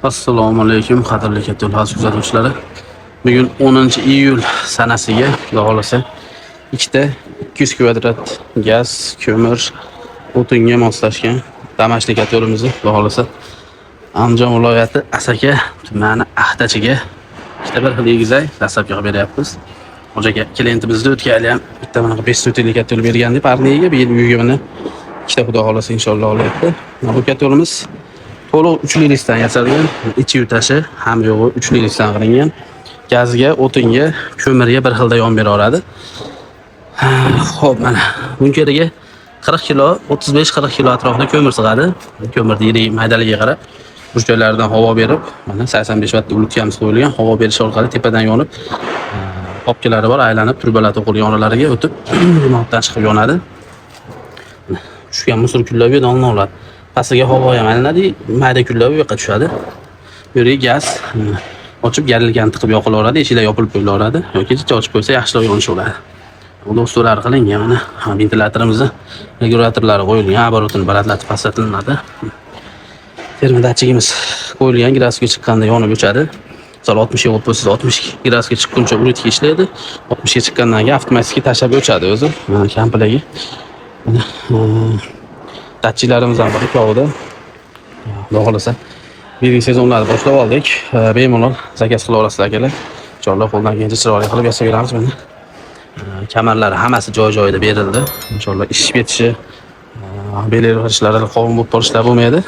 Assalomu alaykum, qadrli Katta House kuzatuvchilari. Bugun 10-iyul sanasiga, Xudo xolasa, ikkita 200 kvadrat gaz, ko'mir, o'tinga moslashgan домашний kotelimizni, Xudo xolasa, Andijon viloyati Asaka tumani Axtachiga ikkita bir xil egizak dastlabki qilib beryapmiz. Hoji aka klientimizni o'tgan yili ham bitta bunaqa 5 sotixlik kotel bergandik parniyaga, bu yil uyga mana ikkita, Xudo xolasa, inshaalloh olyapti. Mana bu kotelimiz to'liq uchli listdan yasalgan, ichi yutashi ham yo'g'i uchli listdan qilingan. Gazga, o'tinga, ko'mirga bir xilda yon bera oladi. Xo'p, mana bunkeriga 40 kilo, 35-40 kilo atrofida ko'mir sig'adi. Ko'mirni yirik maydaligiga qarab burchaklaridan havo berib, mana 85 vattli улуткamiz qo'yilgan, havo berish orqali tepadan yonib, popkalari bor, aylanib trubalar to'qilgan oralariga o'tib, remontdan chiqib yonadi. Tushgan мусор kullar bu yerdan olinadi. Pastiga havo ham aylanadi, mayda kullar bu yoqqa tushadi. Bu yerga gaz ochib, горелкani tiqib yoqilaveradi, eshiklar yopilib qo'yilaveradi yoki jicha ochib qo'ysa yaxshiroq yonishaveradi. Do'stlar qilingan mana ventilyatorimizni regulyatorlari qo'yilgan, оборотini balandlatib pastlatiladi. Термодатчикimiz qo'yilgan, gradusga chiqqanda yonib o'chadi. Misol 60 ga qo'yib qo'ysangiz, 60 gradusga chiqquncha улитка ishlaydi. 60 ga chiqqandan keyin avtomatik tashlab o'chadi o'zi. Mana komplegi. Mana datchiklarimiz ham bor ikkovida. Xudo xolasa, birinchi sezonlarni boshlab oldik. Bemalol заказ qila olasizlar, akalar. Inshaalloh, qo'ldan kelgancha chiroyli qilib yasab beramiz mana. Kamarlari hammasi joy-joyida berildi. Inshaalloh, ishib ketishi, bel ishlari, qovun bo'lib qolishlar bo'lmaydi.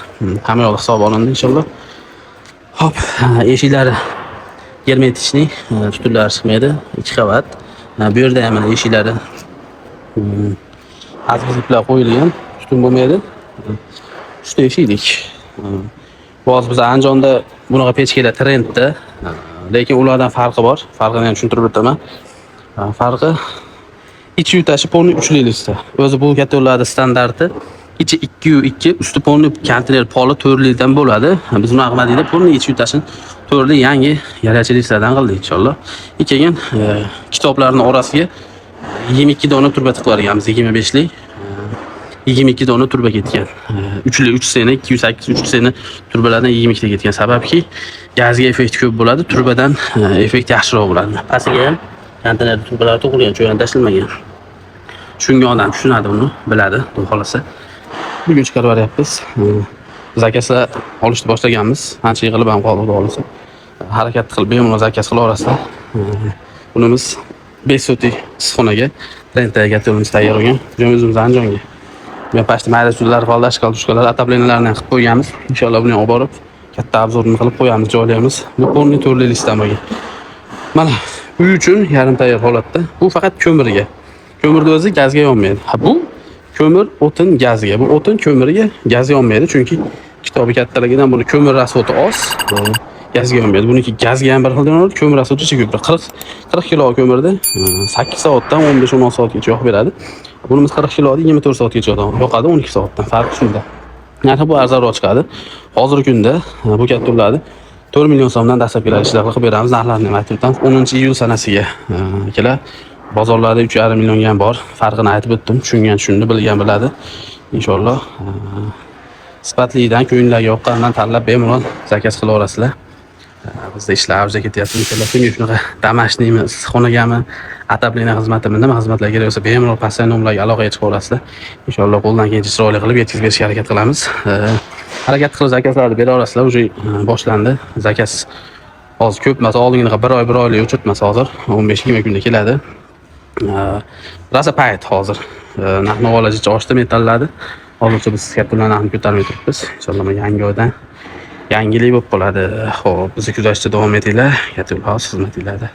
Hamma yo'q hisob olindi inshaalloh. Xo'p, eshiklari герметичный, tutunlari chiqmaydi. Ikki qavat. Bu yerda ham mana eshiklari iplar qo'yilgan, tutun bo'lmaydi. Uchta eshiklik. Bu hozir biz Andijonda bunaqa pechkalar trendda, lekin ulardan farqi bor. Farqini ham tushuntirib o'taman. Farqi ichi yutashi полный uchli lista. O'zi bu kotellarni standarti ichi 2 yu 2, usti полный konteyner poli to'rtlikdan bo'ladi. Biz uni qilmadikda, полный ichi yutashini to'rtli yangi горячий listlardan qildik inshaalloh. Keyin kitoblarning orasiga 22 dona truba tiqib yuborganmiz, 25lik. 22 dona truba ketgan. Uchli 3 seni, 208 3 seni trubalardan 22 ta ketgan. Sababki gazga effekt ko'p bo'ladi, trubadan effekt yaxshiroq bo'ladi. Pastiga ham konteyner trubalar to'qilgan, cho'yan tashlanmagan. Shunga odam tushunadi uni, biladi, xudo xolasa. Bugun chiqarib yuboryapmiz. Заказ lar olishni boshlaganmiz. Ancha yig'ilib ham qoldi, xudo xolasa. Harakat qilib bemalol заказ qila olasizlar. Bunimiz 5 sotik issiqxonaga trenddagi kotelimiz tayyor bo'lgan. Bugun o'zimiz Andijonga. Bu pastda mayda suvlar qoldi, ashkal tushkalar, отопленияларni ham qilib qo'yganmiz. Inshaalloh, buni ham olib borib katta обзор ini qilib qo'yamiz, joylaymiz. Bu полный to'rtli listdan bo'lgan. Mana uy uchun yarim tayyor holatda. Bu faqat ko'mirga. Ko'mirni o'zi gazga yonmaydi. Ha, bu ko'mir, o'tin gazga. Bu o'tin ko'mirga, gaz yonmaydi, chunki kitobi kattaligidan buni ko'mir расход i oz. Gazga yonmaydi. Buniki gazga ham bir xil yonadi, ko'mir расход i ko'p. 40 kilo ko'mirda 8 soatdan 15-16 soatgacha yoqib beradi. Bunimiz 40 kiloda 24 soatgacha yoqadi, 12 soatdan. Farqi shunda. Narxi bu arzonroq chiqadi. Hozirgi kunda bu kotellarni 4 million so'mdan dastlabkilar ishlar qilib beramiz. Narxlarini ham aytib o'tamiz. 10-iyul sanasiga, akalar, bozorlarda 3,5 millionga ham bor. Farqini aytib o'tdim. Tushungan tushundi, bilgan biladi. Inshaalloh, sifatlidan, ko'ngillarga yoqqanidan tanlab bemalol заказ qila olasizlar. Bizda ishlar avjida ketyapti. Inshaalloh, kimga shunaqa домашний mi, issiqxonagami, отопление xizmatimi, nima xizmatlar kerak bo'lsa, bemalol pastdagi nomerlarga aloqaga chiqa olasizlar. Inshaalloh, qo'ldan kelgancha chiroyli qilib yetkazib berishga harakat qilamiz. Harakat qilib заказ larni bera olasizlar. Уже boshlandi. Заказ hozir ko'p emas, oldingidaqa bir oy, bir oylik o'chirtmas hozir. 15-20 kunda keladi. Rosa payt hozir. Narx navolar oshdi metallarni. Hozircha biz kattalar narxini ko'tarmay turibmiz. Inshaalloh, yangi oydan yangilik bo'lib qoladi. Xo'p, bizni kuzatishda davom etinglar. Katta xizmatinglarda.